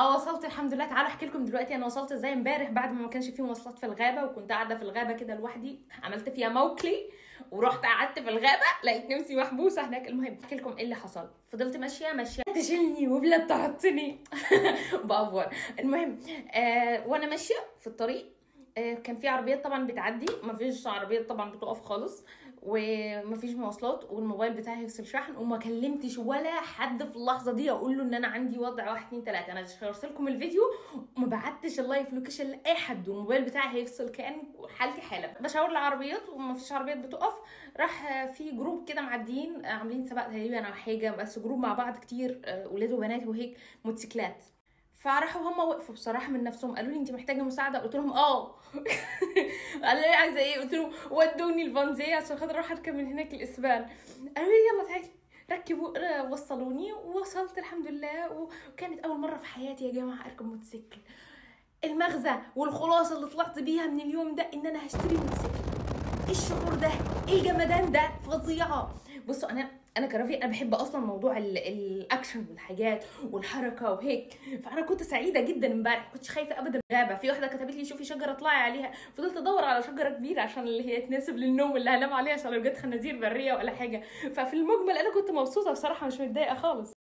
وصلت الحمد لله. تعالوا احكي لكم دلوقتي انا وصلت ازاي امبارح بعد ما كانش فيه مواصلات في الغابة، وكنت قاعدة في الغابة كده لوحدي، عملت فيها موكلي ورحت قعدت في الغابة، لقيت نفسي محبوسة هناك. المهم احكي لكم ايه اللي حصل. فضلت ماشية ماشية تشيلني وبلاد تحطني بأفور. المهم وانا ماشية في الطريق كان في عربيات طبعا بتعدي، مفيش عربيات طبعا بتقف خالص، ومفيش مواصلات، والموبايل بتاعي هيفصل شحن، وما كلمتش ولا حد في اللحظة دي اقول له ان انا عندي وضع 1 2 3. انا شيرت لكم الفيديو وما بعتش ال live location لاي حد، والموبايل بتاعي هيفصل، كان حالتي حاله. بشاور العربيات ومفيش عربيات بتقف. راح في group كده معديين عاملين سباق تقريبا او حاجة، بس group مع بعض كتير، ولاد وبنات وهيك، موتوسيكلات. فراحوا هم وقفوا بصراحة من نفسهم، قالوا لي انت محتاجه مساعدة؟ قلت لهم اه. قالوا لي عايزه ايه؟ قلت لهم ودوني الفانزيه عشان خاطر اروح اركب من هناك الاسبان. قالوا لي يلا تعالي. ركبوا وصلوني، ووصلت الحمد لله. وكانت اول مرة في حياتي يا جماعة اركب موتوسيكل. المغزى والخلاصة اللي طلعت بيها من اليوم ده ان انا هشتري موتوسيكل. ايه الشعور ده؟ ايه الجمدان ده؟ فظيعة. بصوا انا كرافي انا بحب اصلا موضوع الاكشن والحاجات والحركة وهيك، فانا كنت سعيدة جدا امبارح، ما كنتش خايفة ابدا. غابه في واحدة كتبت لي شوفي شجرة اطلعي عليها، فضلت ادور على شجرة كبيرة عشان اللي هي تناسب للنوم اللي هنام عليها، عشان لو جت خنازير برية ولا حاجة. ففي المجمل انا كنت مبسوطة بصراحة، مش متضايقة خالص.